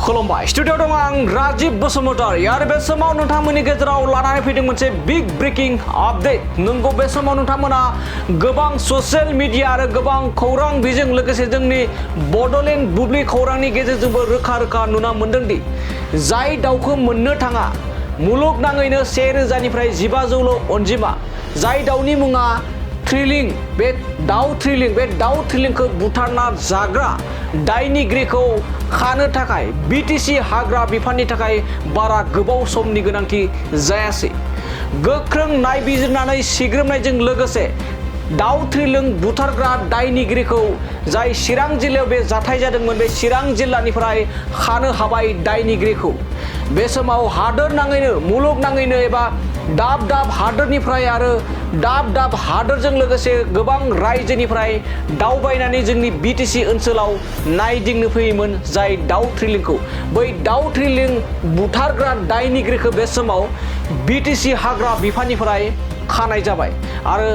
खुलुमबाय स्टुडियो दं आं राजीव बसुमतारी आरो बे समाव नोंथांमोननि गेजेराव लानानै फैदों मोनसे बिग ब्रेकिं आपडेट। नंगौ बे समाव नोंथांमोना गोबां ससियेल मिडिया आरो गोबां खौरां बिजों लोगोसे जोंनि बड'लेण्ड बुब्लि खौरांनि गेजेरजोंबो रोखा रोखा नुना मोन्दों दि जाय दाउखौ मोननो थाङा मुलुगनाङैनो 1000निफ्राय 1500ल' अनजिमा, जाय दाउनि मुङा थ्रिलिं, बे दाउ थ्रिलिंखौ बुथारना जाग्रा दायनिगिरिखौ खानो थाखाय बिटिसि हाग्रा बिफाननि थाखाय बारा गोबाव समनि गोनांथि जायासै। गोख्रों नायबिजिरनानै सिग्रोमनायजों लोगोसे दाउ थ्रिलिं बुथारग्रा दायनिगिरिखौ जाय चिरां जिल्लायाव बे जाथाय जादोंमोन, बे चिरां जिल्लानिफ्राय खानो हाबाय दायनिगिरिखौ। बे समाव हादोर नाङैनो, मुलुगनाङैनो एबा दाब दाब हादोरनिफ्राय आरो दाब दाब हादोरजों लोगोसे गोबां रायजोनिफ्राय दावबायनानै जोंनि बिटिसि ओनसोलाव नायदिंनो फैयोमोन जाय दाउ थ्रिलिंखौ। बै दाउ थ्रिलिं बुथारग्रा दायनिगिरिखौ बे समाव बिटिसि हाग्रा बिफाननिफ्राय खानाय जाबाय आरो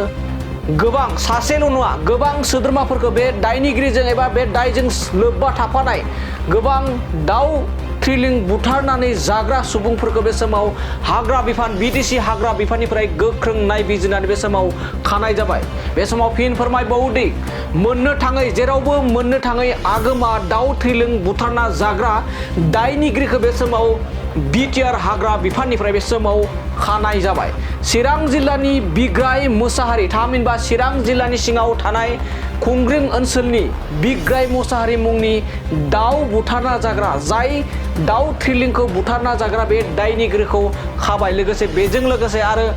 गोबां, सासेल' नङा, गोबां सोद्रोमाफोरखौ बे दायनिगिरिजों एबा बे दायजों लोब्बा थाफानाय गोबां दाउ थ्रिलिं बुथारनानै जाग्रा सुबुंफोरखौ बे समाव हाग्रा बिफान, बिटिसि हाग्रा बिफाननिफ्राय गोख्रों नायबिजिरनानै बे समाव खानाय जाबाय। बे समाव फिन फोरमायबावोदि मोननो थाङै, जेरावबो मोननो थाङै आगोमा दाउ थ्रिलिं बुथारना जाग्रा दायनिगिरिखौ बे समाव बिटिआर हाग्रा बिफाननिफ्राय बे समाव खानाय जाबाय। चिरां जिल्लानि बिग्राय मोसाहारि, थामहिनबा चिरां जिल्लानि सिङाव थानाय खुंग्रिं ओनसोलनि बिग्राय मोसाहारि मुंनि दाउ बुथारना जाग्रा, जाय दाउ थ्रिलिंखौ बुथारना जाग्रा बे दायनिगिरिखौ खाबाय। लोगोसे बेजों लोगोसे आरो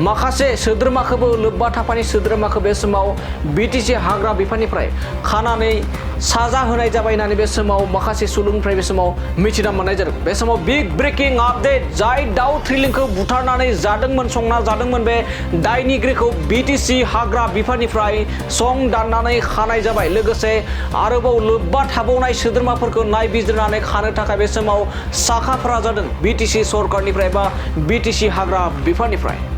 माखासे सोद्रोमाखौबो, लोब्बा थाफानि सोद्रोमाखौ बे समाव बिटिसि हाग्रा बिफाननिफ्राय खानानै साजा होनाय जाबाय होननानै बे समाव माखासे सुलुंनिफ्राय बे समाव मिथिना मोननाय जादों। बे समाव बिग ब्रेकिं आपडेट, जाय दाउ थ्रिलिंखौ बुथारनानै जादोंमोन, संना जादोंमोन, बे दायनिगिरिखौ बिटिसि हाग्रा बिफाननिफ्राय सं दाननानै खानाय जाबाय। लोगोसे आरोबाव लोब्बा थाबावनाय सोद्रोमाफोरखौ नायबिजिरनानै खानो थाखाय बे समाव साखाफारा जादों बिटिसि सरकारनिफ्राय बा बिटिसि हाग्रा बिफाननिफ्राय।